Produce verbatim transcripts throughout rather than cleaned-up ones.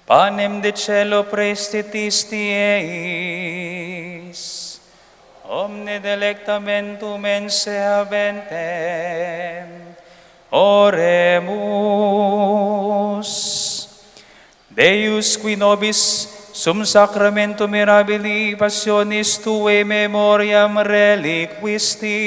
Panem de caelo prestitis tieis, omne delectamentum mensae habentem. Oremus. Deus, qui nobis sum sacramentum mirabilii passionis tuae memoriam reliquisti,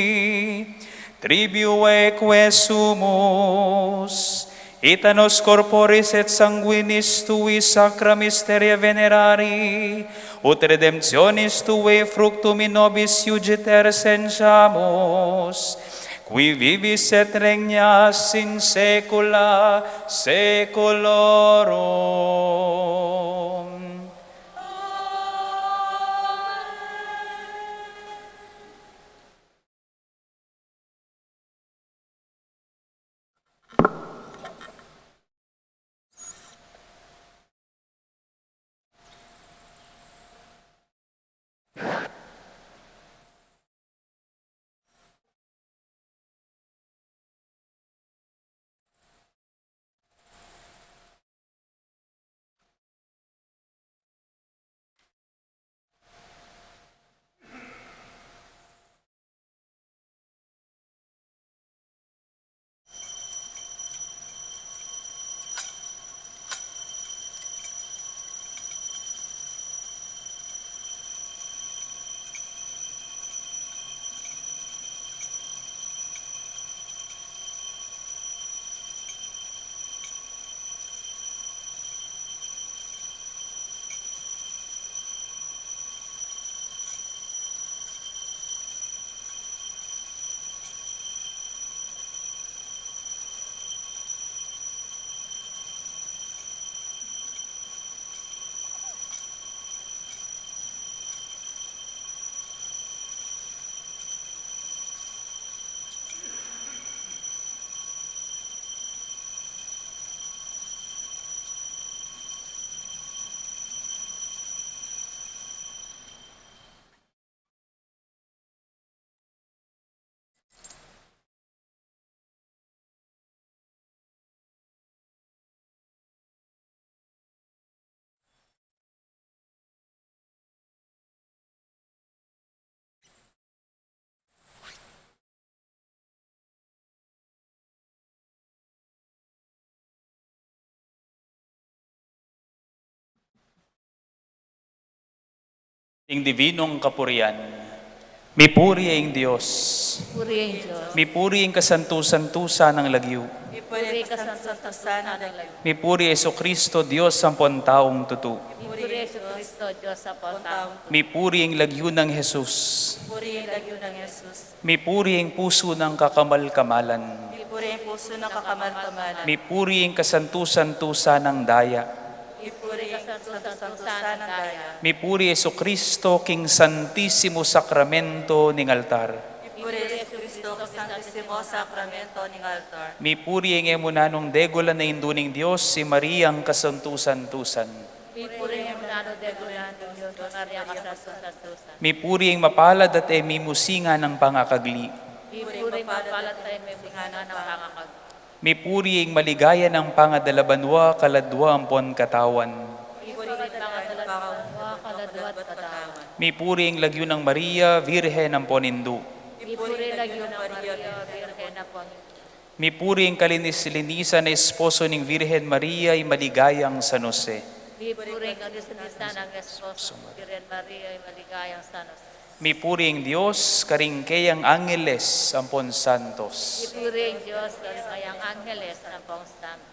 tribuae quae sumus, ita nos corporis et sanguinis tui sacra mysteria venerari, ut redemptionis tuae fructum in nobis iugiter, sensamus, qui vivis et regnas in saecula saeculorum. Ing divinong kapurian. Mipuri ing Dios. Puri ing Dios. Mipuri ing kasantu-santusan nang lagyu. Mipuri ing kasantu-santusan nang lagyu. Mipuri Jesucristo, Dios ampon taung tutu. Mipuri Jesucristo, Dios ampon taung tutu. Mipuri ing lagyu nang Jesus. Mipuri ing lagyu nang Jesus. Mipuri ing pusu nang kakamal-kamalan. Mipuri ing pusu nang kakamal-kamalan. Mipuri ing kasantu-santusan nang daya. Mipuri ing kasantu-santusan nang daya. Mipuri Jesucristo, king Santisimo Sakramento ning altar. Mipuri Jesucristo, king Santisimo Sakramento ning altar. Mipuri ing e mu nanung degulan a Indu ning Dios, i Mariang kasantu-santusan. Mipuri ing e mu nanung degulan a Indu ning Dios, i Mariang kasantu-santusan. Mipuri ing mapalad at e mimusinga nang pangakagli. Mipuri ing mapalad at e mimusinga nang pangakagli. Mipuri ing maligaya nang pangadalabanua kaladua ampon katawan. Mipuri ing maligaya nang pangadalabanua kaladua ampon katawan. Mipuri ing lagyu nang Maria, Virgen ampon Indu. Mipuri ing lagyu nang Maria, Virgen ampon Indu. Mipuri ing kalinis-linisan a esposo ning Virgen Maria, i maligayang San Jose. Mipuri ing kalinis-linisan a esposo ning Virgen Maria, i maligayang San Jose. Mipuri ing Dios karing keyang angeles ampon santos. Mipuri ing Dios karing keyang angeles ampon santos.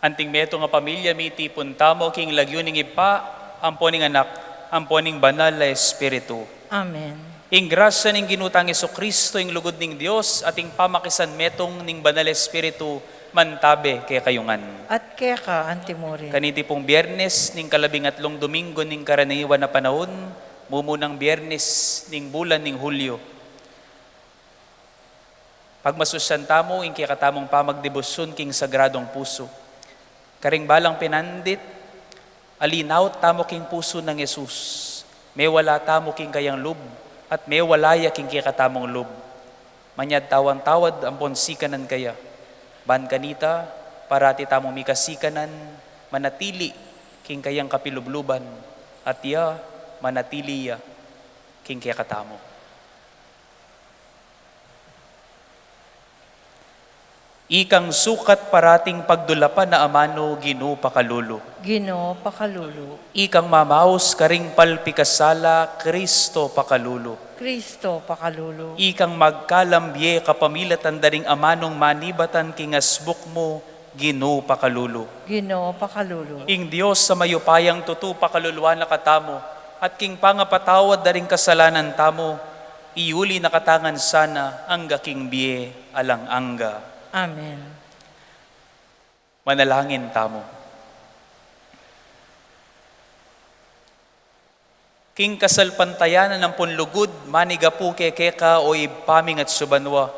Anting metung a pamilya, mitipun tamu king lagyu ning Ibpa, ampo ning Anak, ampo ning Banal a Espiritu. Amen. Ing grasya ning Ginu tang Jesucristo, ing lugud ning Dios, at ing pamakisanmetung ning Banal a Espiritu, mantabe kekayu ngan. At keka antimurin. Kaniti pung Biernes ning kalabing atlung Domingo ning karaniwan a panaun, mumunang Biernes ning bulan ning Hulyo. Pagmasusyan tamu ing kekatamung pamagdebosyun king Sagradong Pusu. Karing balang pinandit, alinaut tamu king pusu nang Jesus. Mewala tamu king kayang lub, at mewala ya king kekatamung lub. Manyad tawang tawad ampon sikanan kaya. Ban kanita, parati tamung mikasikanan, manatili king kayang kapilubluban, at ya, manatili ya king kekatamu. Ikang sukat parating pagdulapan a amanu, Ginu pakalulu. Ginu pakalulu. Ikang mamaus karing palpikasala, Kristo pakalulu. Kristo pakalulu. Ikang magkalam bie kapamilatan da ring amanung manibatan king asbuk mu, Ginu pakalulu. Ginu pakalulu. Ing Dios a mayupayang tutu pakaluluan na katamu, at king pangapatawad da ring kasalanan tamu, iyuli na kata ngan sana angga king bie alang angga. Amen. Manalangin tamu. King kasalpantayanan ampon lugud, manigapu keka, o Ibpa ming atsu banua,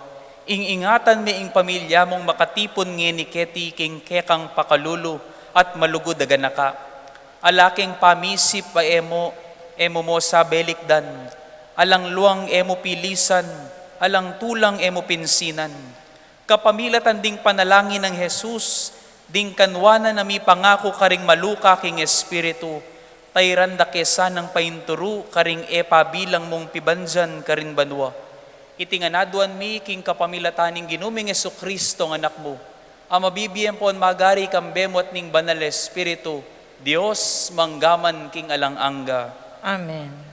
ing-ingatan me ing pamilya mung makatipun ngeni keti king kekang pakalulu at malugud a ganaka. Ala keng pamisip a e mu, e mu mu sabelikdan, alang luang e mu pilisan, alang tulang e mu pinsinan. Kapamilatan ding panalangin nang Jesus, ding kanwanan a mipangaku karing maluka king espiritu, tairan da ke sanang painturu karing e pa bilang mung pibandian karin banua. Iti ngan aduan mi king kapamilatan ning Ginu ming Jesucristo a Anak mu, a mabibie ampon magari kambe mu at ning Banal a Espiritu, Dios, mangga man king alang angga. Amen.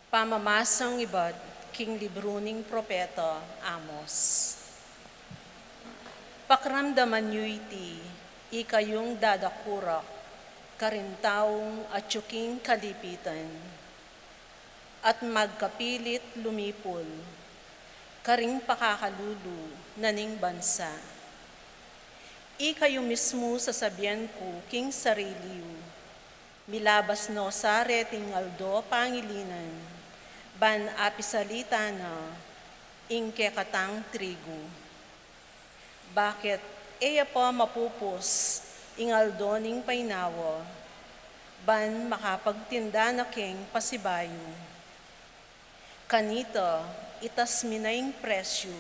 Pamamasang ibat king libru ning propeta Amos. Pakiramdaman yu iti, ikayung dadakurak karing taung atyu king kalipitan, at magkapilit lumipul karing pakakalulu na ning bansa. Ikayu mismu sasabian ku king sarili yu, milabas no sa reting aldo pangilinan, ban apisalita na ing kekatang trigu. Bakit e ya pa mapupus ing aldo ning painawa, ban makapagtinda na keng pasibayu? Kanita, itas mi na ing presyu,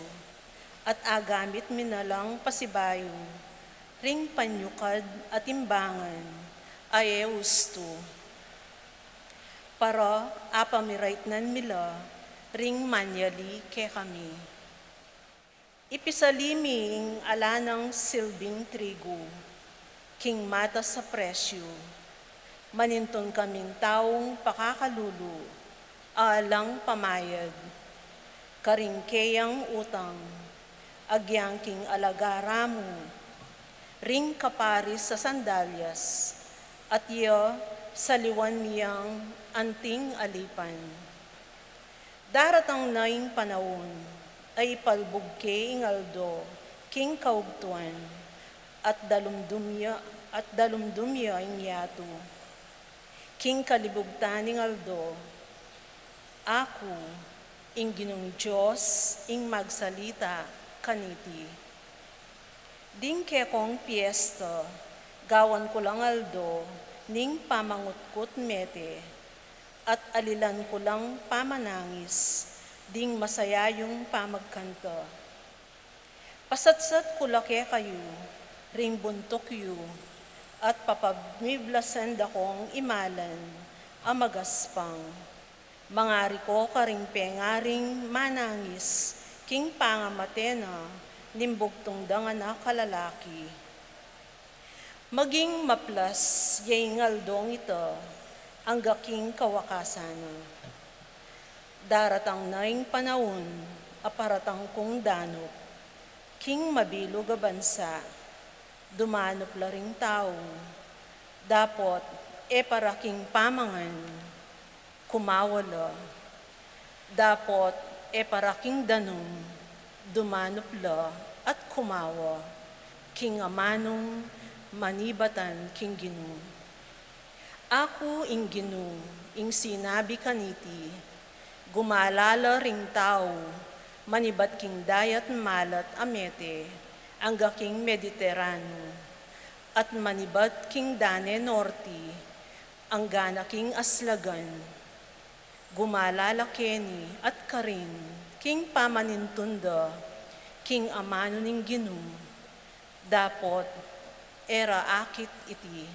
at agamit mi na lang pasibayu ring panyukad a timbangan a e ustu. Para apamiraitnan mi la ring manyali kekami. Ipisali mi ing ala nang silbing trigu king matas a presyu. Manintun kaming taung pakakalulu a alang pamayad karing keyang utang, agyang king alagara mu ring kaparis a sandalyas, at ya saliwan mi yang anting alipan. Daratang na ing panaun a ipalbug ke ing aldo king kaugtuan, at dalumdum ya, at dalumdum ya ing yatu king kalibugtan ning aldo. Aku, ing Ginung Dios, ing magsalita kaniti. Ding kekong piesta, gawan ku lang aldo ning pamangutkut mete, at alilan ku lang pamanangis ding masayayung pamagkanta. Pasatsat ku la kekayu ring buntuk yu, at papamiblasan da kong imalan a magaspang. Mangari ko karing pengaring manangis king pangamate na ning bugtung dang anak a lalaki. Maging maplas ya ing aldong ita angga king kawakasan na. Daratang na ing panaun a paratang kung danup king mabilug a bansa. Dumanup la ring tau, dapot e para king pamangan, kumawa la. Dapot e para king danum, dumanup la at kumawa king amanung manibatan king Ginu. Aku ing Ginu, ing sinabi kaniti, gumala la ring tau manibat king dayat malat a mete angga king Mediterraneo, at manibat king dane norte angga na king aslagan. Gumala la keni at karin king pamanintun da king amanu ning Ginu, dapot e ra akit iti.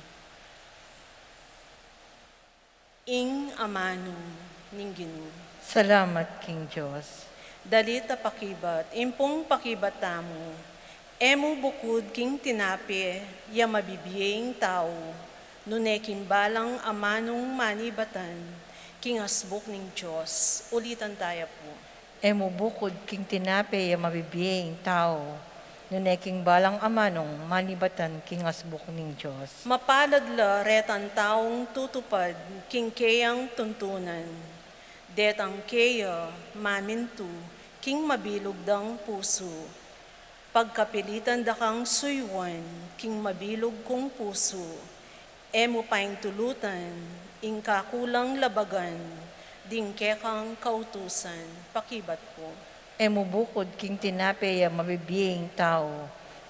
Ing amanu ning Ginu. Salamat king Dios. Dalit a pakibat. Impung pakibat tamu. E mu bukud king tinape ya mabibie ing tau, nune king balang amanung manibatan king asbuk ning Dios. Ulitan taya pu. E mu bukud king tinape ya mabibie ing tau, nune king balang amanung manibatan king asbuk ning Dios. Mapalad la retang taung tutupad king keyang tuntunan, detang keya mamintu king mabilug dang pusu. Pagkapilitan da kang suyuan king mabilug kung pusu, e mu paintulutan ing kaku lang labagan ding kekang kautusan. Pakibat pu. E mu bukud king tinape ya mabibie ing tau,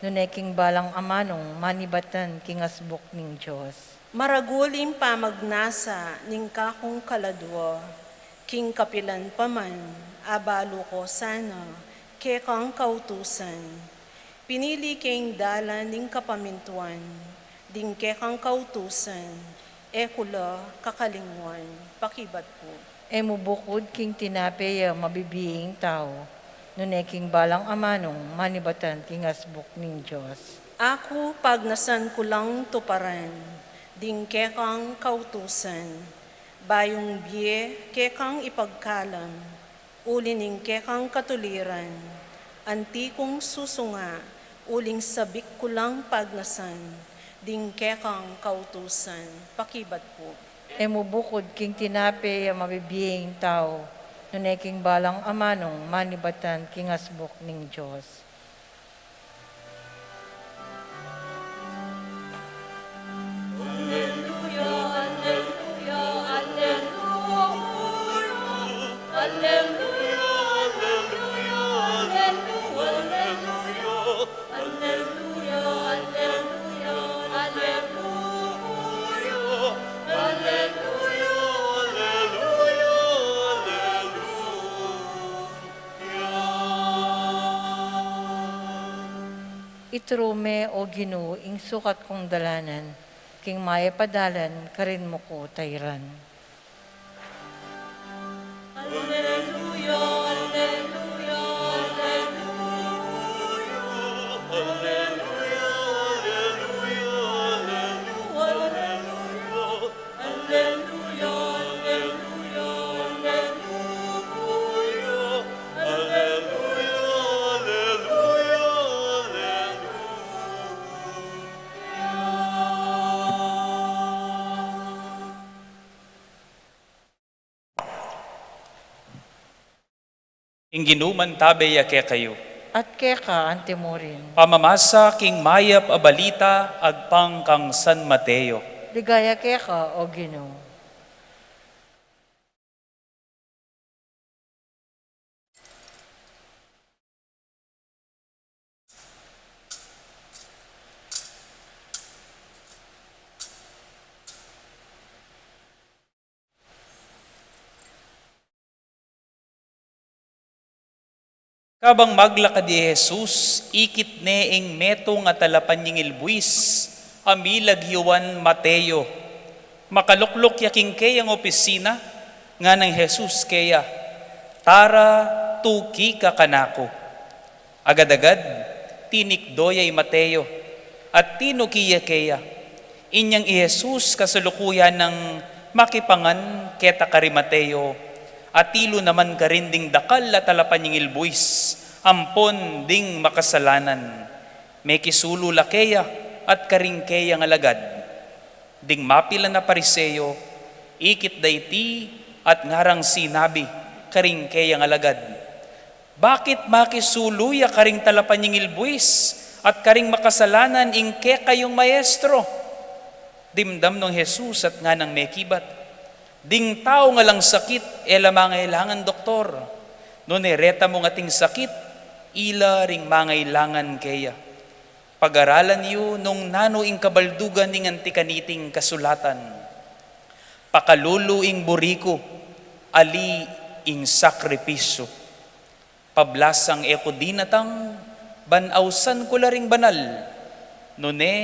nune king balang amanung manibatan king asbuk ning Dios. Maragul ing pamagnasa ning kakung kaladua, king kapilan pa man abalu ko sana kekang kautusan. Pinili ke ing dalan ning kapamintuan, ding kekang kautusan e ku la kakalingwan. Pakibat pu. E mu bukud king tinape ya mabibie ing tau, nune king balang amanung manibatan king asbuk ning Dios. Aku pagnasan ku lang tuparan ding kekang kautusan, bayung bie kekang ipagkalam, uli ning kekang katuliran, anti kung susunga, uling sabik ku lang pagnasan ding kekang kautusan. Pakibat pu. E mu bukud king tinape ya mabibie ing tau, nune king balang amanung manibatan king asbuk ning Dios. Ituru me, O Ginu, ing sukat kung dalanan, king mayap a dalan karin mu ku tairan. Ing Ginu mantabe ya kekayu. At keka antimurin. Pamamasa king mayap a balita agpang kang San Mateo. Ligaya keka, O Ginu. Kabang maglakad i Jesus, ikit ne ing metung a talapanyingil buis a milagyuan Mateo. Makalukluk ya king keyang opisina, Nganang Jesus keya, "Tara, tuki ka kanaku." Agad-agad, tinikdo ya i Mateo, at tinuki ya keya. Inyang i Jesus kasalukuyan nang makipangan keta kari Mateo, atilu naman karin ding dakal a talapanyingil buis, ampon ding makasalanan. Mekisulu la keya at karing keyang alagad. Ding mapilan a Pariseo, ikit da iti at ngarang sinabi karing keyang alagad, "Bakit makisulu ya karing talapanyingil buis at karing makasalanan ing kekayung maestro?" Dimdam nong Jesus at nganang mekibat, "Ding taung alang sakit e la mangailangan doktor, nune reta mung ating sakit, ila ring mangailangan keya. Pag-aralan yu nung nanu ing kabaldugan ning anti kaniting kasulatan, 'Pakalulu ing buri ku, ali ing sakripisyu. Pablasang e ku dinatang, ban ausan ku la ring banal, nune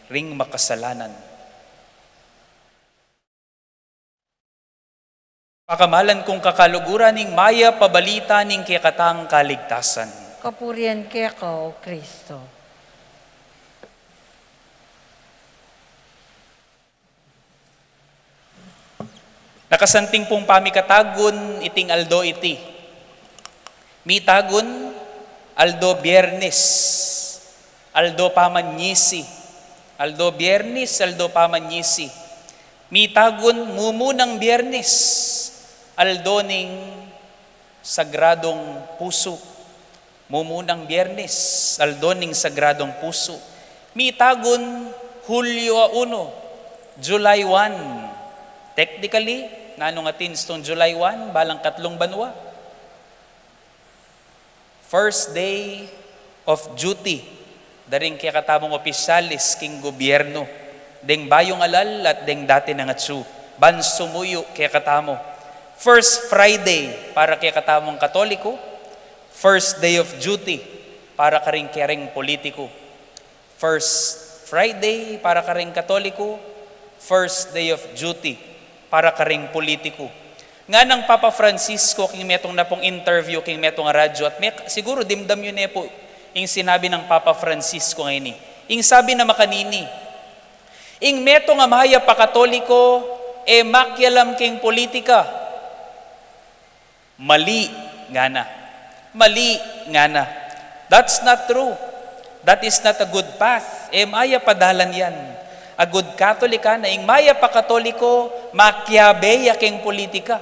ring makasalanan.'" Pakamalan kung kakaluguran, ing mayap a balita ning kekatang kaligtasan. Kapurian keka, O Kristo. Nakasanting pung pamikatagun iting aldo iti. Mitagun, aldo Biernes, aldo pamanyisi, aldo Biernes, aldo pamanyisi. Mitagun, mumunang Biernes, aldo ning Sagradong Pusu. Mumunang Biernes, aldo ning Sagradong Pusu. Mitagun, Hulyo a uno, July one. Technically, nanung atin stung July one, balang katlung banua. First day of duty da ring kekatamung opisyales king gobyernu, deng bayung alal at deng dati nang atsu, ban sumuyu kekatamu. First Friday para kekatamung Katoliko, first day of duty para karing kereng politiku. First Friday para karing Katoliko, first day of duty para karing politiku. Nganang Papa Francisco king metung na pung interview king metung a radyo at me-, siguru dimdam yu ne pu ing sinabi nang Papa Francisco ngeni. Ing sabi na makanini, ing metung a mayap a Katoliko e makialam king politika. Mali, ngana. Mali, ngana. That's not true. That is not a good path. E mayap a dalan yan. A good Catholic, ngana, ing mayap a Katoliko, makiabe ya king politika.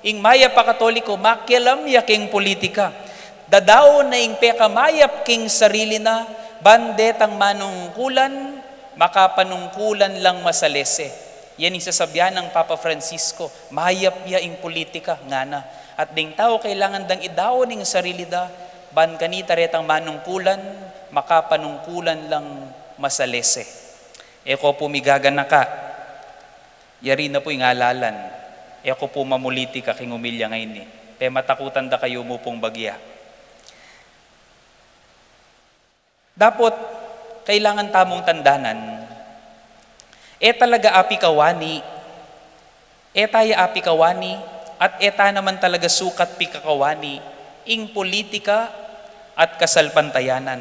Ing mayap a Katoliko, makialam ya king politika. Dadaun na ing pekamayap king sarili na, ban detang manungkulan, makapanungkulan lang masalese. Yan ing sasabian nang Papa Francisco, mayap ya ing politika, ngana. At ding tau kailangan dang idaun ing sarili da, ban kanita retang manungkulan, makapanungkulan lang masalese. E ko pu migaganaka, yari na pu ing alalan. E ko pu mamulitika king umilya ngeni. Pematakutan da kayu mu pung bagya. Dapot, kailangan tamung tandanan, e talaga apikawani, e taya apikawani, at e ta naman talaga sukat pikakawani ing politika at kasalpantayanan.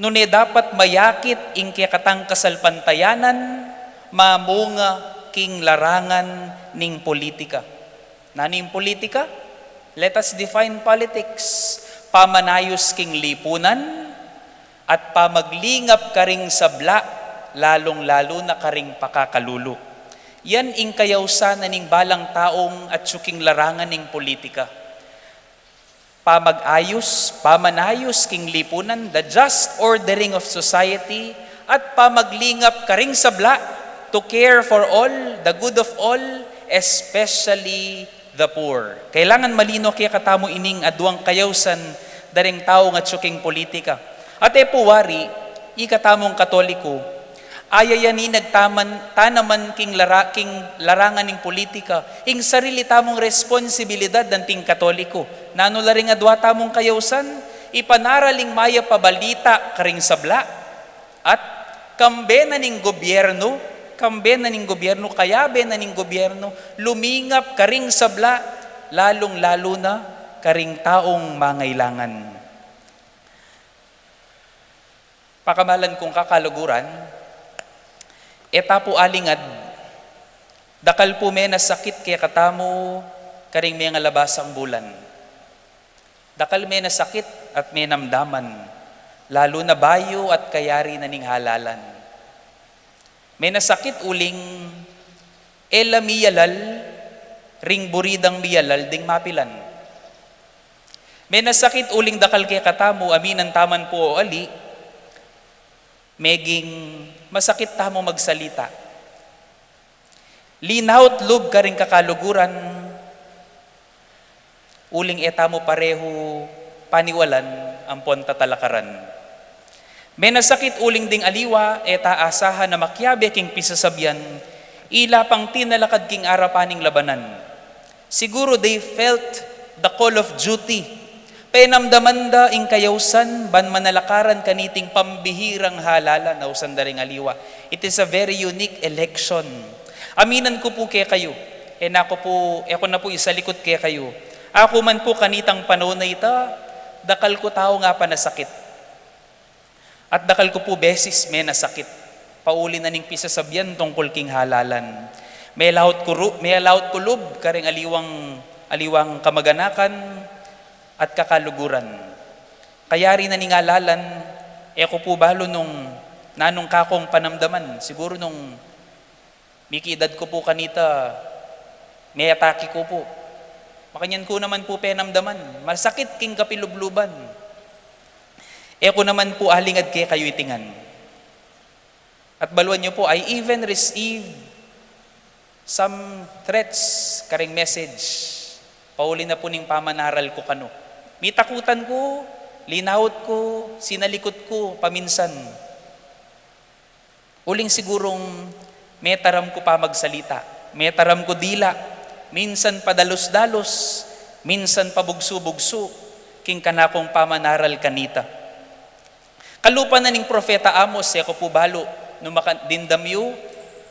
Nune dapat mayakit ing kekatang kasalpantayanan, mamunga king larangan ning politika. Nanu ing politika? Let us define politics. Pamanayus king lipunan at pamaglingap karing sabla, lalung-lalu na karing pakakalulu. Yan ing kayausan na ning balang taung atyu king larangan ning politika. Pamag-ayus, pamanayus king lipunan, the just ordering of society, at pamaglingap karing sabla, to care for all, the good of all, especially the poor. Kailangan malino kekatamu ining aduang kayausan da ring taung atyu king politika. At e pu wari, ikatamung Katoliko, aya ya ning tanaman king lara-, king larangan ning politika, ing sarili tamung responsibilidad anting Katoliko. Nanu la ring adua tamung kayausan, ipanaral ing mayap a balita karing sabla, at kambe na ning gobyernu, Kambe na ning gobyerno, kayabe na ning gobyerno, lumingap karing sabla, lalung-lalu na karing taung mangailangan. Pakamalan kung kakaluguran, e ta pu alingad, dakal pu menasakit kekatamu karing mengalabasang bulan. Dakal menasakit at menamdaman, lalu na bayu at kayari na ning halalan. Menasakit uling e la miyalal ring buri dang miyalal ding mapilan. Menasakit uling dakal kekatamu, aminan taman pu o ali, meging masakit tamu magsalita. Linaut lub karing kakaluguran, uling e tamu parehu paniwalan ampon tatalakaran. Menasakit uling ding aliwa, e ta asahan a makiabe king pisasabian, ila pang tinalakad king arapan ning labanan. Siguru they felt the call of duty. Penamdaman da ing kayausan ban manalakaran kaniting pambihirang halalan, ausan da ring aliwa. It is a very unique election. Aminan ku pu kekayu, e na ku pu, e ku na pu isalikut kekayu. Aku man pu kanitang panaun a ita, dakal ku tau nga panasakit. At dakal ku pu beses menasakit, pauli na ning pisasabian tungkul king halalan. Melaut ku ru-, melaut ku lub karing aliwang, aliwang kamaganakan at kakaluguran. Kayari na ning halalan, e ku pu balu nung nanung kakung panamdaman, siguru nung miki edad ku pu kanita, me-atake ku pu. Makanyan ku naman pu penamdaman, masakit king kapilubluban. E ku naman pu alingad kekayu iti ngan. At baluan yu pu, I even received some threats karing message. Pauli na pu ning pamanaral ku kanu. Mitakutan ku, linaut ku, sinalikut ku, paminsan. Uling sigurung metaram ku pamagsalita, metaram ku dila, minsan padalus-dalus, minsan pabugsu-bugsu, king kanakung pamanaral kanita. Kalupa na ning Propeta Amos, e ku pu balu, nung maka-, dimdam yu,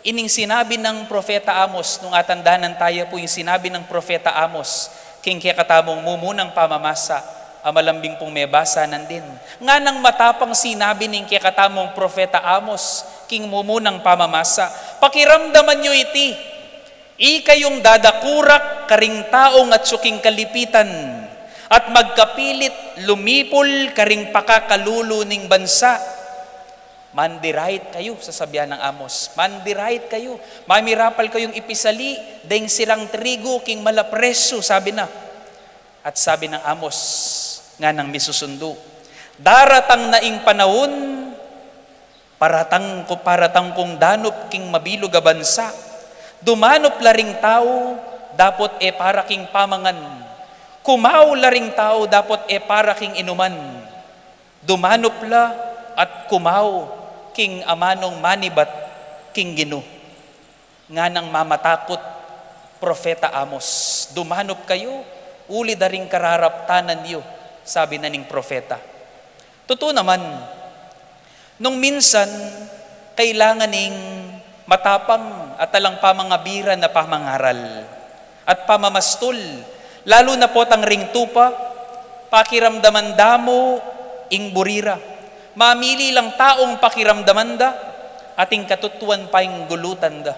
ining sinabi nang Propeta Amos, nung atandanan taya pu ing sinabi nang Propeta Amos, king kekatamung mumunang pamamasa, a malambing pung mebasa nandin. Nganang matapang sinabi ning kekatamung Propeta Amos, king mumunang pamamasa, pakiramdaman yu iti, ikayung dadakurak karing taung atsu king kalipitan, at magkapilit lumipul karing pakakalulu ning bansa. Mandirait kayu, sasabian nang Amos. Mandirait kayu. Mamirapal kayung ipisali deng sirang trigu king malapresyu, sabi na. At sabi nang Amos, nganang misusundu, daratang na ing panaun, paratang ku, paratang kung danup king mabilug a bansa. Dumanup la ring tau, dapot e para king pamangan. Kumau la ring tau, dapot e para king inuman. Dumanup la at kumau king amanung manibat king Ginu. Nganang mamatakut, Propeta Amos, dumanup kayu, uli da ring kararaptanan yu, sabi na ning propeta. Tutu naman, nung minsan, kailangan ning matapang at alang pamangabiran a pamangaral at pamamastul, lalu na potang ring tupa, pakiramdaman da mu ing buri ra. Mamili lang taung pakiramdaman da, at ing katutuan painggulutan da.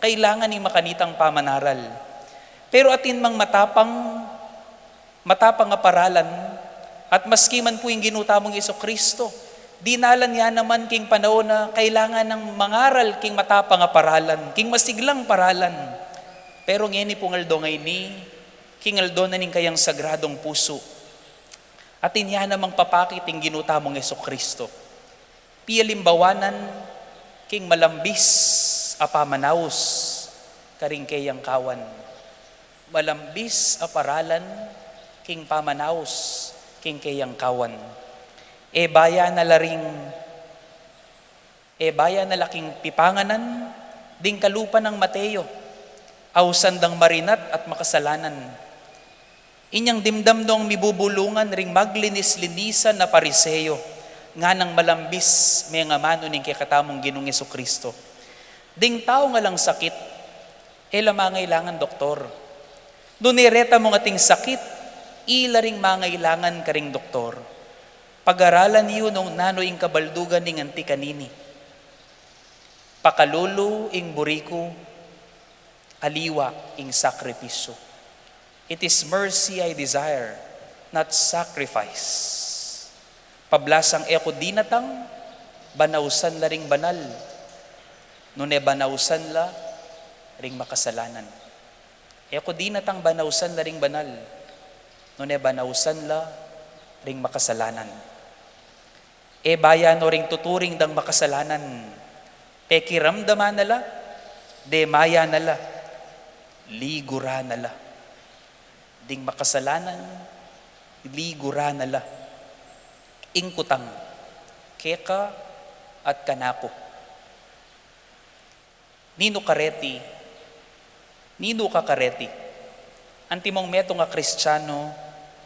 Kailangan ning makanitang pamanaral. Pero atin mang matapang, matapang a paralan, at maski man pu ing Ginu tamung Jesucristo, dinalan ya naman king panaun a kailangan nang mangaral king matapang a paralan, king masiglang paralan. Pero ngeni pung aldo ngeni, king aldo na ning kayang sagradung pusu, atin ya namang papakit ing Ginu tamung Jesucristo. Pialimbawanan king malambis a pamanaus karing keyang kawan. Malambis a paralan king pamanaus king keyang kawan. E baya na la ring, e baya na la king pipanganan ding kalupa nang Mateo, ausan dang marinat at makasalanan. Inyang dimdam nong mibubulungan ring maglinis-linisan a Pariseo, nganang malambis mengamanu ning kekatamung Ginung Jesucristo. Ding tau alang sakit, e la mangailangan doktor. Nune reta mung ating sakit, ila ring mangailangan karing doktor. Pag-aralan yu nung nanu ing kabaldugan ning anti kanini. Pakalulu ing buri ku, aliwa ing sakripisyu. It is mercy I desire, not sacrifice. Pablasang e ku dinatang ban ausan la ring banal, nune ban ausan la ring makasalanan. E ku dinatang ban ausan la ring banal, nune ban ausan la ring makasalanan. E bayan no ring tuturing dang makasalanan, pekiramdaman na la, demayan na la, liguran na la. Ding makasalanan, liguran na la. Ing kutang, keka at kanaku. Ninu ka reti? Ninu ka kareti? Antimong metung a Kristiano,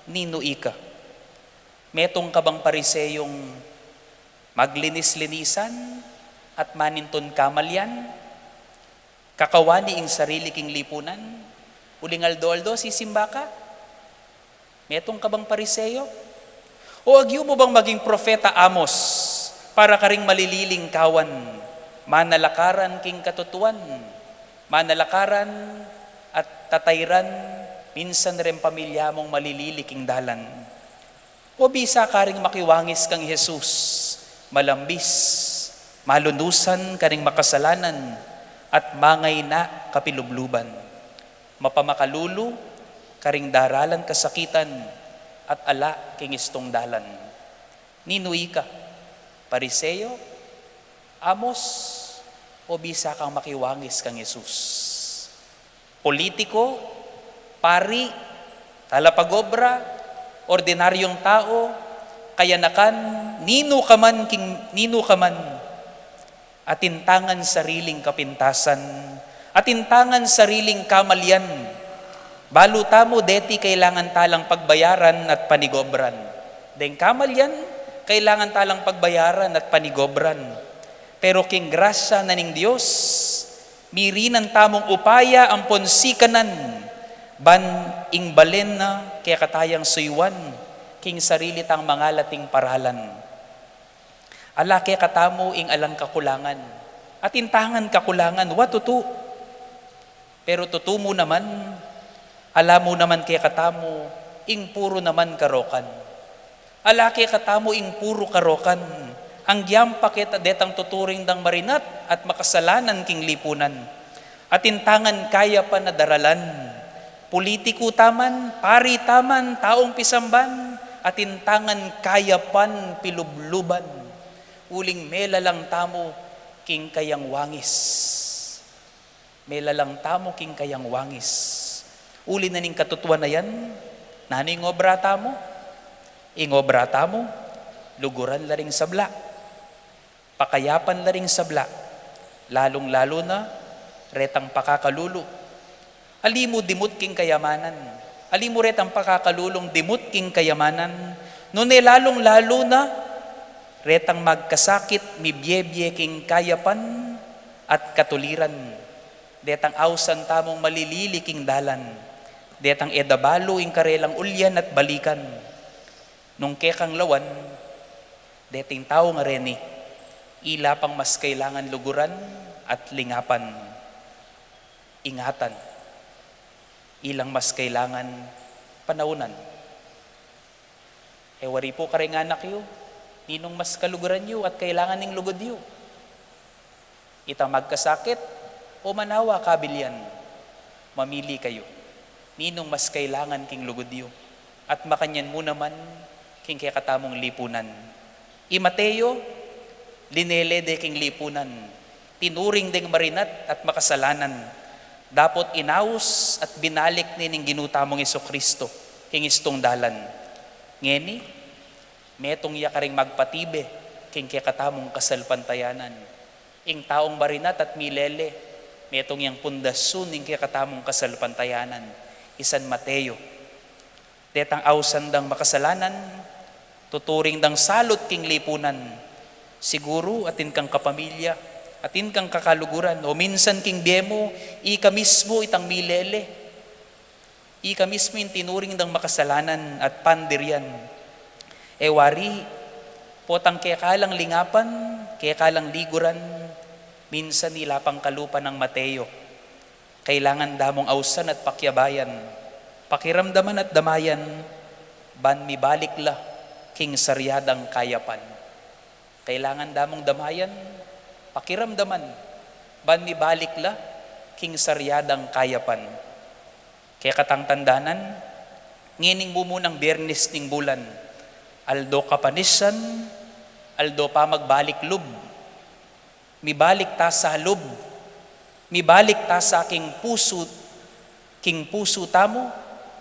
ninu ika? Metung ka bang Pariseyong maglinis-linisan at manintun kamalian? Kakawani ing sarili king lipunan, uling aldo-aldo sisimba ka? Metung ka bang Pariseyo? O agyu mu bang maging propeta Amos para karing malililing kawan, manalakaran king katutuan, manalakaran at tatairan, minsan reng pamilya mung malilili king dalan? O bisa karing makiwangis kang Jesus, malambis, malunusan karing makasalanan, at mangaina kapilubluban, mapamakalulu karing daralan kasakitan at ala king istung dalan? Ninu ika? Pariseo, Amos, o bisa kang makiwangis kang Jesus? Politiko, pari, talapagobra, ordinaryong tao, kayanakan, ninu ka man king, ninu ka man, atin ta ngan sariling kapintasan, atin ta ngan sariling kamalian. Balu tamu deti kailangan ta lang pagbayaran at panigobran. Deng kamalian, kailangan ta lang pagbayaran at panigobran. Pero king grasya na ning Dios, mirinan tamung upaya ampon sikanan, ban ing balen na kekatayang suyuan, king sarili tang mangalating paralan. Ala kekatamu ing alang kakulangan, atin ta ngan kakulangan, wa tutu. Pero tutu mu naman, ala mu naman kekatamu ing puru naman karokan. Ala kekatamu ing puru karokan, anggyang pa keta detang tuturing dang marinat at makasalanan king lipunan. Atin ta ngan kayapan a daralan. Pulitiku ta man, pari ta man, taung pisamban, atin ta ngan kayapan pilubluban. Uling melalang tamu king kayang wangis. Melalang tamu king kayang wangis. Uli na ning katutuan a yan, nanu ing obra tamu? Ing obra tamu, luguran la ring sabla. Pakayapan la ring sabla. Lalung-lalu na, retang pakakalulu. Ali mu dimut king kayamanan. Ali mu retang pakakalulung dimut king kayamanan. Nune lalung-lalu na, retang magkasakit, mibiebie king kayapan at katuliran. Detang ausan tamung malilili king dalan. Detang e da balu ing karelang ulyan at balikan. Nung kekang lawan, deting tau ngareni, ila pang mas kailangan luguran at lingapan. Ingatan. Ilang mas kailangan panaunan. E wari pu kareng anak yu, ninung mas kaluguran yu at kailangan ning lugud yu? Itang magkasakit o manawa kabilian? Mamili kayu. Ninung mas kailangan king lugud yu? At makanyan mu naman king kekatamung lipunan. I Mateo, linele de king lipunan, tinuring deng marinat at makasalanan, dapot inaus at binalik ne ning Ginu tamung Jesu-Cristo king istung dalan. Ngeni, metung ya karing magpatibe king kekatamung kasalpantayanan. Ing taung marinat at milele, metung yang pundasyun ning kekatamung kasalpantayanan. I San Mateo. Detang ausan dang makasalanan, tuturing dang salut king lipunan. Siguru atin kang kapamilya, Atin kang kakaluguran, o minsan king bie mu, ika mismu itang milele. Ika mismu ing tinuring dang makasalanan at pandiryan. E wari, potang keka lang lingapan, keka lang liguran, minsan ila pang kalupa nang Mateo. Kailangan da mung ausan at pakiabayan, pakiramdaman at damayan, ban mibalik la king sarya dang kayapan. Kailangan da mung damayan, pakiramdaman, ban mibalik la king sarya dang kayapan. Kekatang tandanan, ngening mumunang Biernes ning bulan, aldo Kapanisan, aldo pamagbalik lub. Mibalik ta sa lub, mibalik ta sa king pusu, king pusu tamu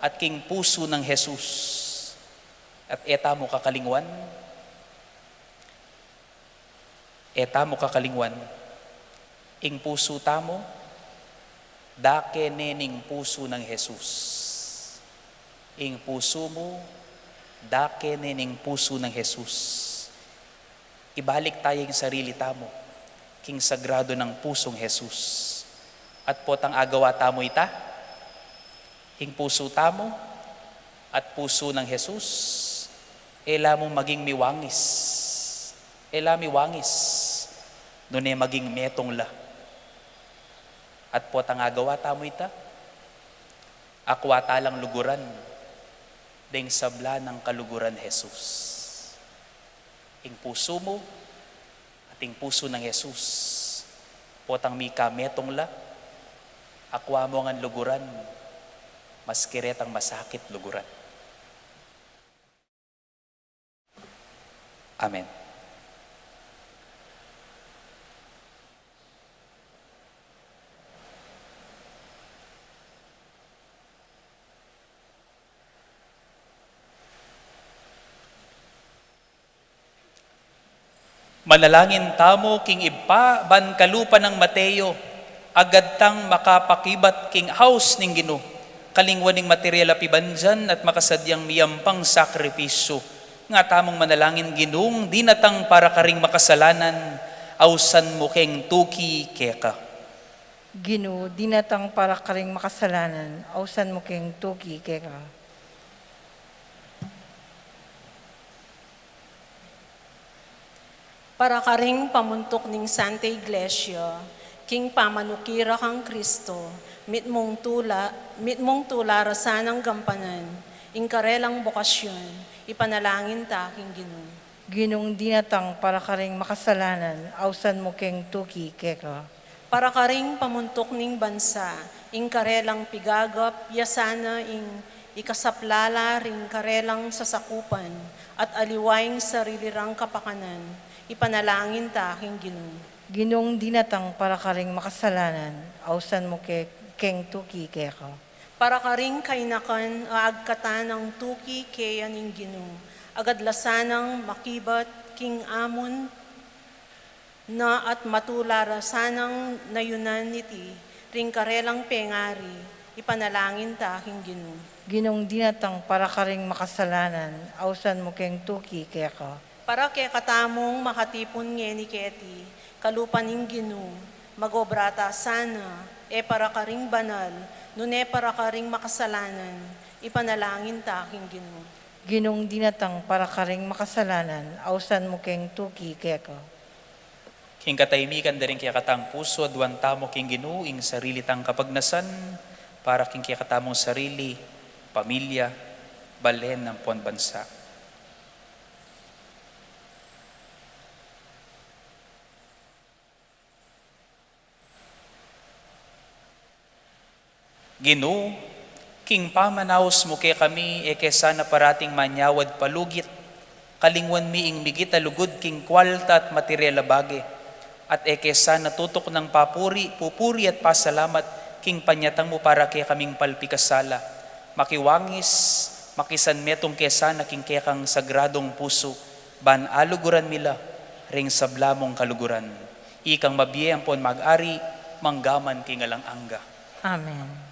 at king pusu nang Jesus. At e tamu kakalingwan, e tamu kakalingwan, ing pusu tamu, dake ne ning pusu nang Jesus. Ing pusu mu, dake ne ning pusu nang Jesus. Ibalik ta ya ing sarili tamu king sagrado nang pusung Jesus. At potang agawa tamu ita, ing pusu tamu at pusu nang Jesus, e la mu maging miwangis, e la miwangis, nune maging metung la. At potang agawa tamu ita, akwa ta lang luguran deng sabla nang kaluguran Jesus. Ing pusu mu at ing pusu nang Jesus, potang mika metung la, akwa mu ngan luguran, maski retang masakit luguran. Amen. Manalangin tamu king Ibpa, ban kalupa nang Mateo, agad tang makapakibat king aus ning Ginu, kalingwan ning material a pibandian at makasadyang miyampang sakripisyu. Nga tamung manalangin, Ginung dinatang para karing makasalanan, ausan mu keng tuki keka. Ginu, dinatang para karing makasalanan, ausan mu keng tuki keka. Para karing pamuntuk ning Santa Iglesia, king pamanuki ra kang Kristo, mitmung tula, mitmung tula ra sanang gampanan ing karelang bokasyun, ipanalangin ta king Ginu. Ginung dinatang para karing makasalanan, ausan mu keng tuki keka. Para karing pamuntuk ning bansa, ing karelang pigagap, ya sana ing ikasaplala ring karelang sasakupan, at aliwa ing sarili rang kapakanan, ipanalangin ta king Ginu. Ginung dinatang para karing makasalanan, ausan mu ke-, keng tuki keka. Para karing kainakan a agkatan nang tuki keya ning Ginu, agad la sanang makibat king amun na at matula ra sanang nayunan niti ring karelang pengari, ipanalangin ta king Ginu. Ginung dinatang para karing makasalanan, ausan mu keng tuki keka. Para kekatamung makatipun ngeni keti, kalupa ning Ginu, magobra ta sana, e para karing banal, nune para karing makasalanan, ipanalangin ta king Ginu. Ginung dinatang para karing makasalanan, ausan mu keng tuki keka. King katahimikan da ring kekatang pusu, aduan tamu king Ginu ing sarili tang kapagnasan, para king kekatamung sarili, pamilya, balen ampon bansa. Ginu, king pamanaus mu kekami, e ke sana parating manyawad palugit, kalingwan mi ing migit a lugud king kwalta at material a bage, at e ke sana tutuknang papuri, pupuri at pasalamat king panyatang mu para kekaming palpikasala. Makiwangis, makisanmetung ke sana king kekang sagradung pusu, ban aluguran mi la ring sabla mung kaluguran. Ikang mabie ampon mag-ari, mangga man king alang angga. Amen.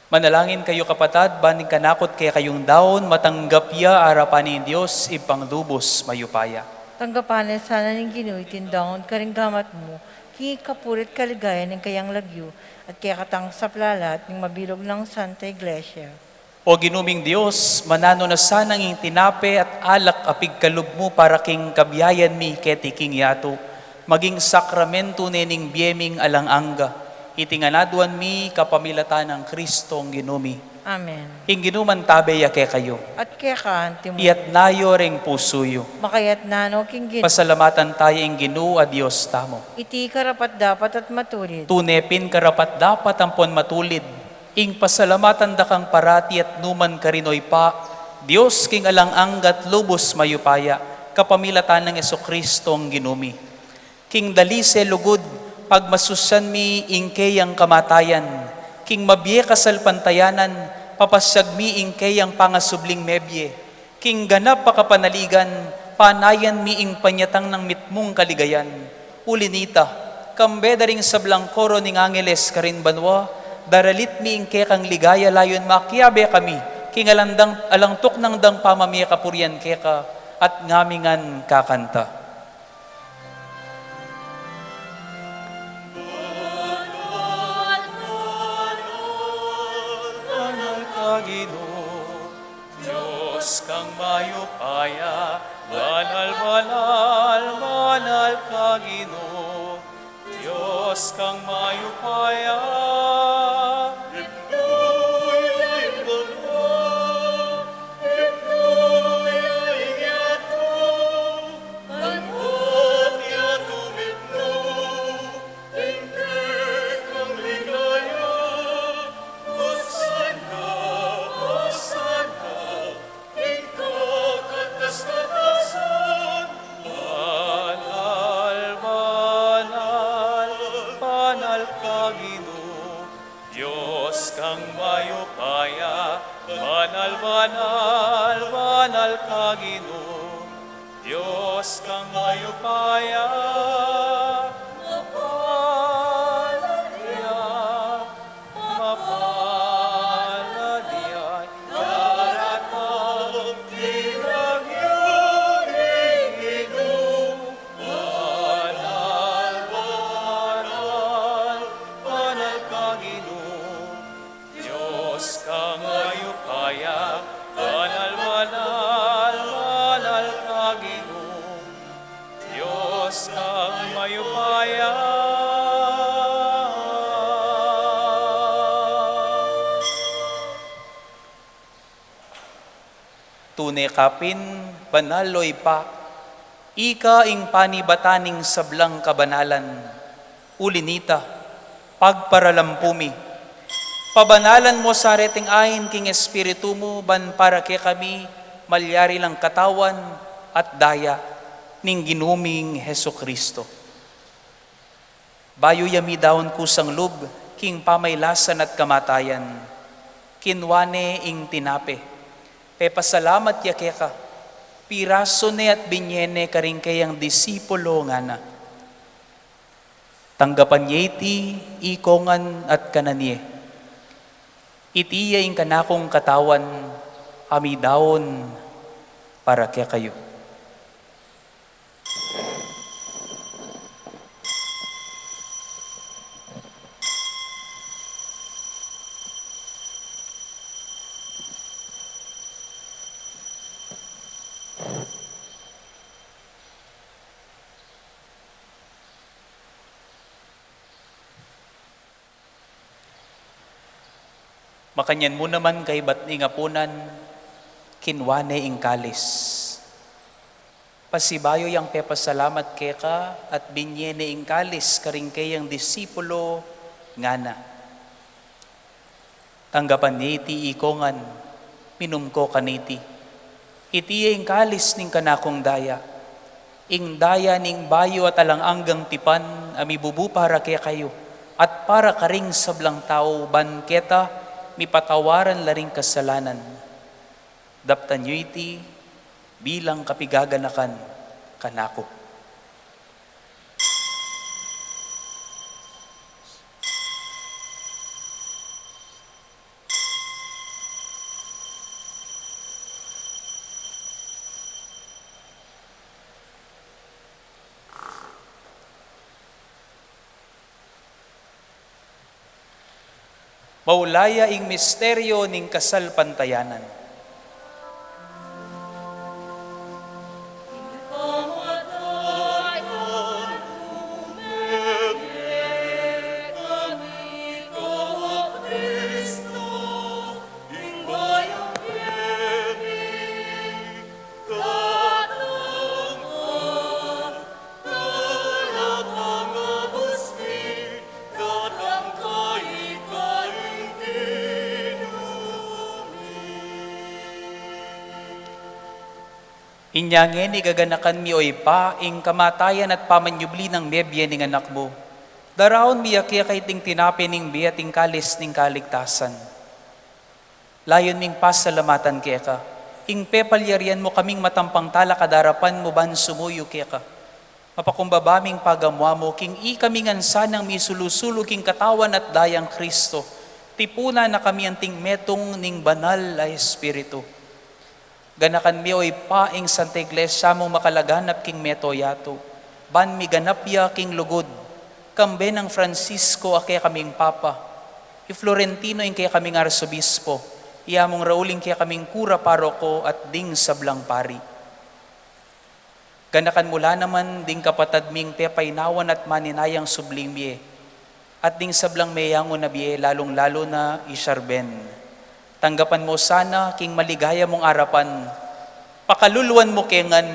Manalangin kayu, kapatad, ban ing kanaku at kekayung daun matanggap ya arapan ning Dios Ibpang lubus mayupaya. Tanggapan na sana ning Ginu iting daun karing gamat mu, king ikapuri't kaligayan ning kayang lagyu, at kekatang saplalat ning mabilug nang Santa Iglesia. O Ginu ming Dios, mananu na sana ing tinape at alak a pigkalub mu para king kabiayan mi keti king yatu, maging sakramentu ne ning bie ming alang angga. Iti ngan aduan mi kapamilatan nang Kristong Ginu mi. Amen. Ing Ginu mantabe ya kekayu. At keka antimu. Iyatas yu ring pusu yu. Makayatas no king Ginu. Pasalamatan taya ing Ginu a Dios tamu. Iti karapat-dapat at matulid. Tune pin karapat-dapat ampon matulid ing pasalamatan da kang parati at nukarin man, o Ibpa, Dios king alang angga at lubus mayupaya, kapamilatan nang Jesukristong Ginu mi. King dalise lugud, pagmasusyan mi ing keyang kamatayan, king mabie kasalpantayanan, papasiag mi ing keyang pangasubling mebie, king ganap a kapanaligan, panayan mi ing panyatang nang mitmung kaligayan. Uli nita, kambe da ring sablang koro ning angeles karin banua, daralit mi ing kekang ligaya layun makiabe kami king alang dang, alang tuknang dang pamamie kapurian keka, at ngami ngan kakanta. Banal ka, Ginu, Dios kang mayupaya, banal, banal, banal ka, Ginu, Dios kang mayupaya. Banal, banal, banal ka, Ginu, Dios kang mayupaya. Banal, banal, banal ka, Ginu, Dios kang mayupaya. Mapalad ya, mapalad ya, daratang king lagyu ning Ginu. Banal, banal, banal ka, Ginu, Dios kang mayupaya. Banal, banal, banal ka, Ginu, Dios kang mayupaya. Tune ka pin banal, o Ibpa, ika ing panibatan ning sablang kabanalan. Uli nita, pagparalampu mi, pabanalan mo sa reting ain king Espiritu mu, ban para kekami malyari lang katawan at daya ning Ginu ming Jesucristo. Bayu ya midaun kusang lub king pamailasan at kamatayan, kinua ne ing tinape, pepasalamat ya keka, pirasu ne at binye ne karing keyang disipulo, ngana: Tanggapan ye iti ikongan at kanan ye. Iti ya ing kanakung katawan a midaun para kekayu. Makanyan mu naman kaybat ning apunan, kinua ne ing kalis. Pasibayu yang pepasalamat keka at binye ne ing kalis karing keyang disipulo, ngana: Tanggapan ye iti ikongan, minum ko kaniti. Iti ya ing kalis ning kanakung daya, ing daya ning bayu at alang anggang tipan a mibubu para kekayu at para karing sablang tau, ban keta mipatawaran la ring kasalanan. Daptan yu iti bilang kapigaganakan kanaku. Maulaya ing misteryo ning kasalpantayanan. Inya ngeni gaganakan mi, o Ibpa, ing kamatayan at pamanyubli nang mebie ning Anak mu. Daraun mi ya keka iting tinape ning bie at ing kalis ning kaligtasan. Layun ming pasalamatan keka ing pepalyarian mu kaming matampang talakad king arapan mu ban sumuyu keka. Mapakumbaba ming pagamu-amu king ikami ngan sanang misulu-sulu king katawan at dayang Kristo, tipunan na kami anting metung ning Banal a Espiritu. Ganakan mi, o Ibpa, ing Santa Iglesia mung makalaganap king mabilug a yatu, ban miganap ya king lugud, kambe nang Francisco a kekaming Papa, i Florentino ing kekaming Arsobispo, i Among Raul ing kekaming Kura Paroko at ding sablang pari. Ganakan mu la naman ding kapatad ming pepainawan at maninayang subling mie, at ding sablang meyangu na bie, lalung-lalu na i Sharben. Tanggapan mu sana king maligaya mung arapan. Pakaluluan mu ke ngan,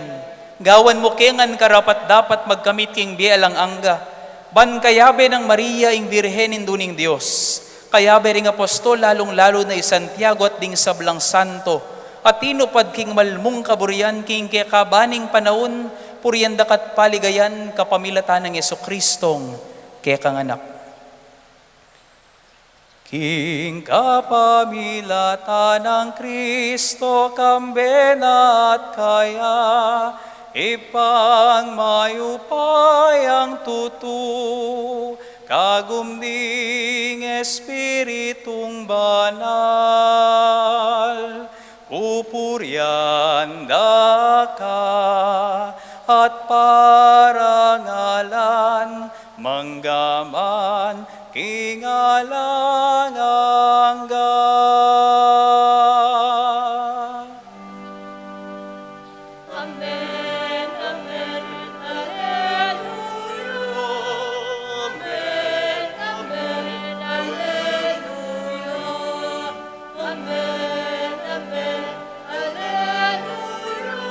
gawan mu ke ngan karapat-dapat magkamit king bie alang angga, ban kayabe nang Maria ing Birhen, Indu ning Dios, kayabe ring apostol, lalung-lalu na i Santiago at ding sablang santo, a tinupad king malmung kaburian king kekaban ning panaun, purian da ka at paligayan kapamilatan nang Jesucristong kekang Anak. King kapamilatan nang Kristo, kambe na at kaya, Ibpang mayupayang tutu, kagum ning Espiritung Banal, pupurian da ka at parangalan, mangga man king alang angga. Amen, amen, alleluia. Amen, amen, alleluia. Amen, amen, alleluia.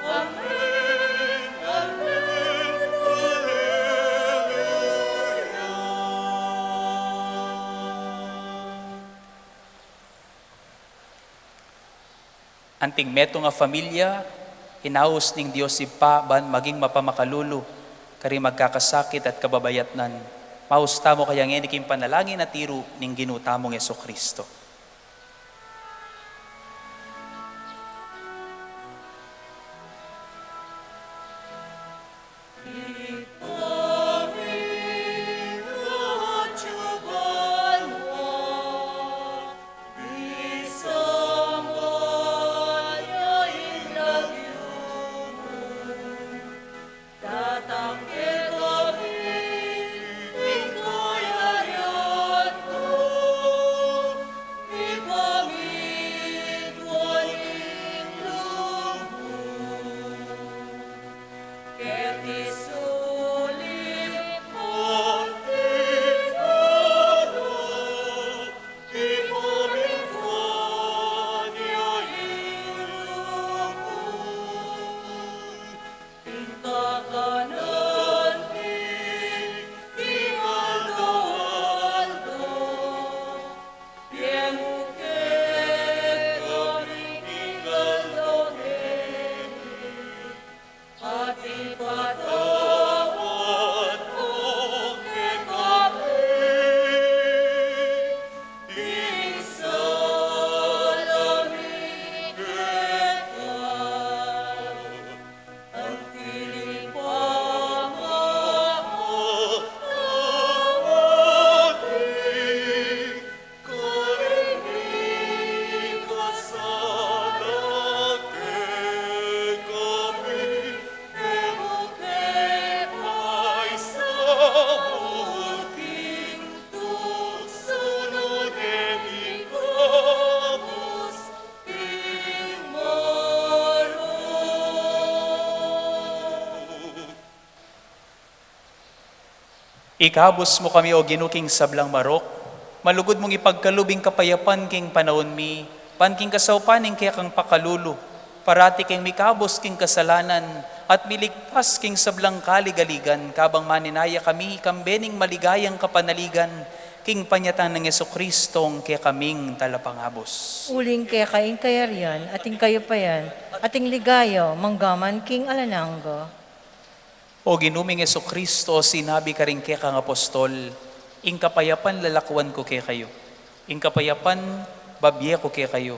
Amen, amen, alleluia. Anting metung a familia, inaus ning Dios Ibpa ban maging mapamakalulu karing magkakasakit at kababayatnan. Maus tamu kaya ngeni king panalangin a tiru ning Ginu tamung Jesucristo. Ikabus mu kami, O Ginu, king sablang marok, malugud mung ipagkalub ing kapayapan king panaun mi, ban king kasaupan ning kekang pakalulu, parati keng mikabus king kasalanan, at miligpas king sablang kaligaligan, kabang maninaya kami, kambe ning maligayang kapanaligan, king panyatang nang Jesucristo, ing kekaming Talapangabus. Uling keka ing kayarian, at ing kayupayan, at ing ligaya, manggaman king alang angga. O Ginu ming Jesucristo, sinabi karing kekang apostol, ing kapayapan lalakwan ku kekayu, ing kapayapan babie ku kekayu.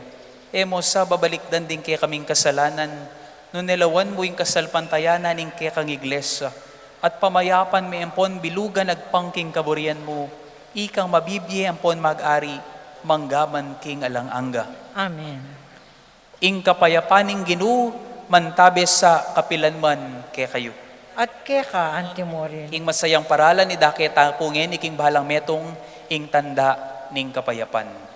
E mu sa babalikdan ding kekaming kasalanan, nune lawan mu ing kasalpantayanan ning kekang iglesia, at pamayapan me ampon bilugan agpang king kaburian mu, ikang mabibie ampon mag-ari, manggaman king alang angga. Amen. Ing kapayapan ning Ginu, mantabe sa kapilan man kekayu. At keka antimurin. Ing masayang paralan idake tamu pu ngeni king balang metung, ing tanda ning kapayapan.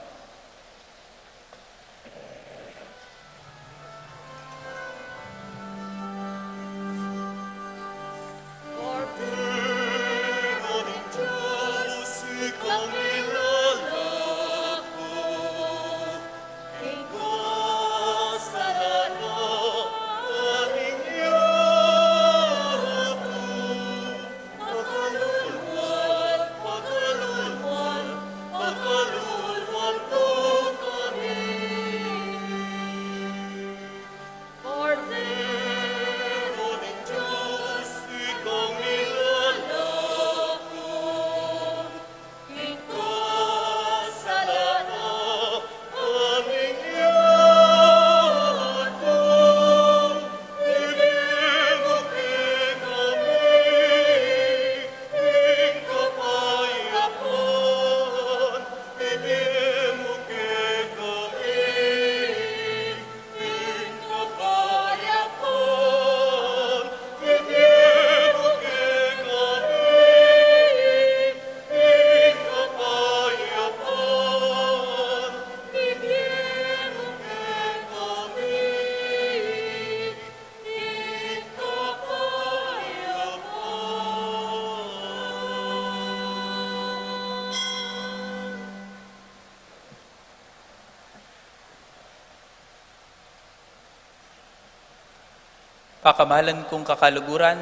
Pakamalan kung kakaluguran,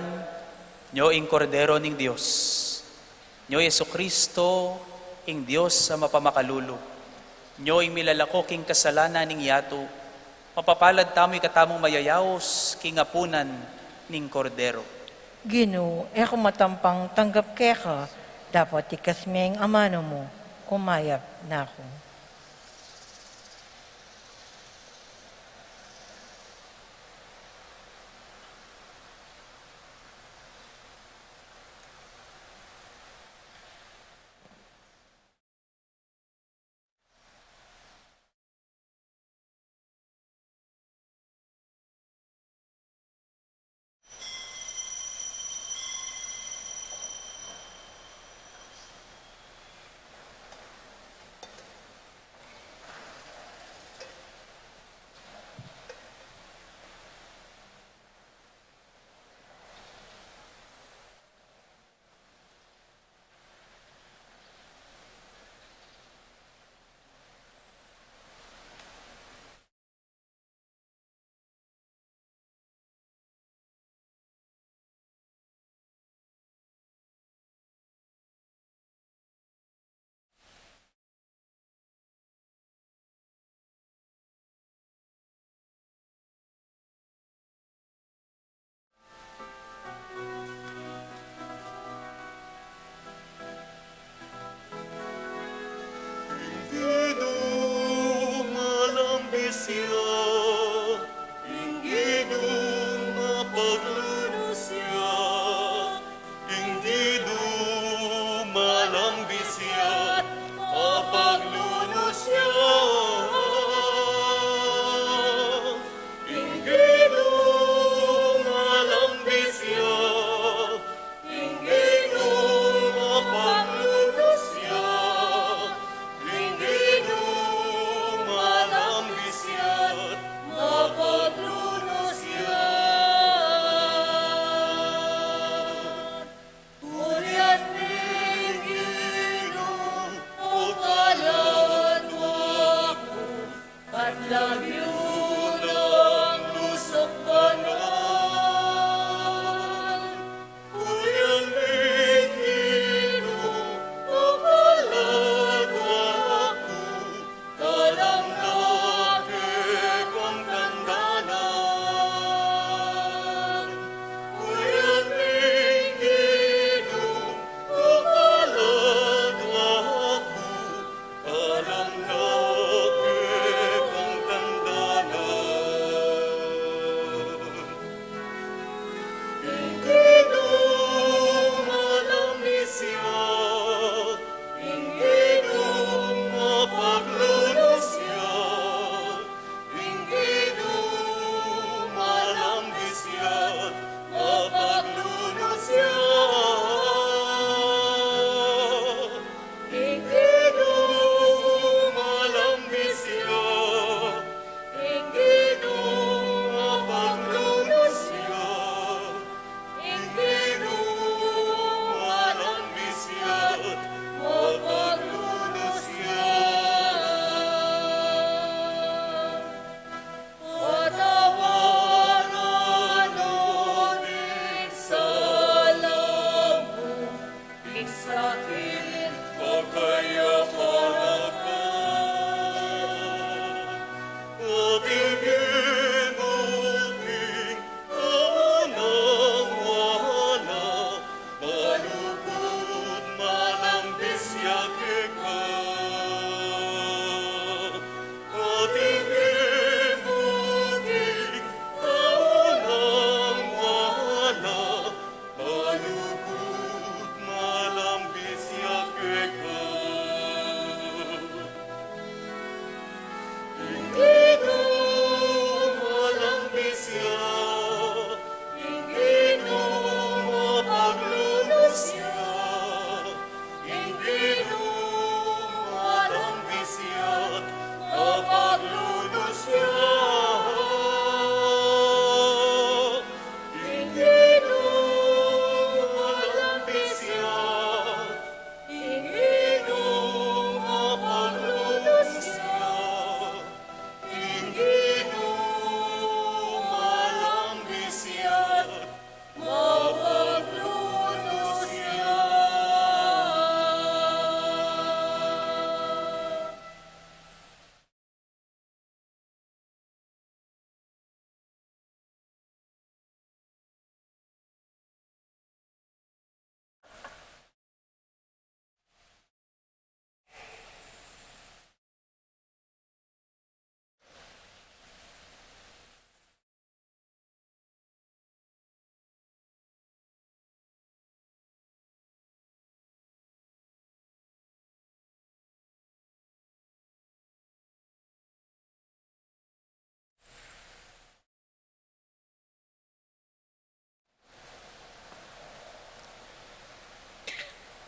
nyo ing Kordero ning Dios. Nyo i Jesucristo, ing Dios a mapamakalulu. Nyo ing milalako king kasalanan ning yatu. Mapapalad tamu ikatamung mayayaus king apunan ning Kordero. Ginu, e ku matampang tanggap keka, dapot ikas me ing amanu mu, kumayap na ku.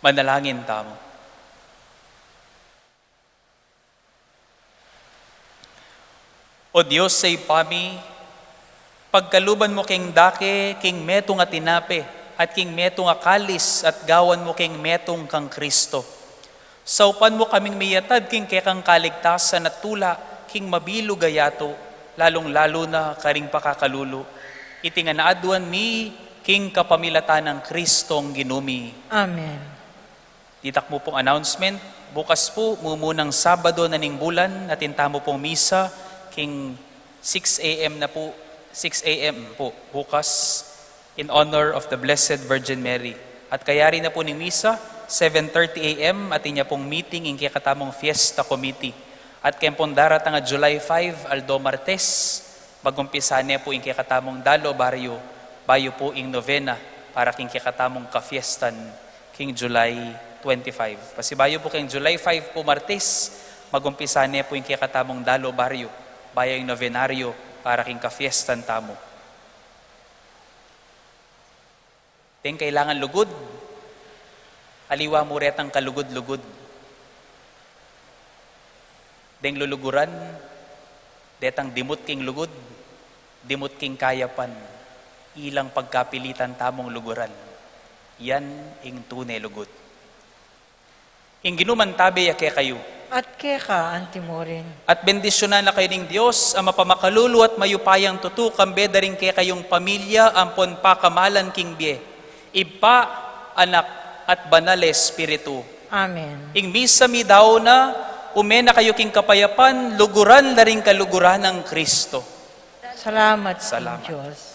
Manalangin tamu. O Dios a Ibpa mi, pagkaluban mu keng dake king metung a tinape at king metung a kalis at gawan mu keng metung kang Kristo. Saupan mu kaming miyatad king kekang kaligtasan at tula king mabilug a yatu, lalung-lalu na karing pakakalulu. Iti ngan aduan mi king kapamilatan nang Kristong Ginu mi. Amen. Ditak mu pung announcement, bukas pu, mumunang Sabado na ning bulan, atin tamu pung misa, king six a m na pu, six a m pu, bukas, in honor of the Blessed Virgin Mary. At kayari na pu ning misa, seven thirty a m, atin ya pung meeting, ing kekatamung fiesta committee. At keng pung daratang a July five, aldo Martes, magumpisa ne pu ing kekatamung Dalo Barrio, bayu pu ing novena, para king kekatamung kafiestan, king July twenty-five. Pasibayu pu keng July five pu Martes, magumpisa ne pu ing kekatamung Dalo Barrio, bayu ing novenario para king kafiestan tamu. Deng kailangan lugud, aliwa mu retang kalugud-lugud. Deng luluguran, detang dimut king lugud, dimut king kayapan, ilang pagkapilitan tamung luguran. Yan ing tune lugud. Ing Ginu mantabe ya kekayu. At keka antimurin. At bendisyunan na kayu ning Dios, a mapamakalulu at mayupayang tutu, kambe da ring kekayung pamilya, ampon pakamalan king bie. Ibpa, Anak, at Banal a Espiritu. Amen. Ing misa midaun na, ume na kayu king kapayapan, luguran da ring kaluguran nang Kristo. Salamat, Salamat. King Dios.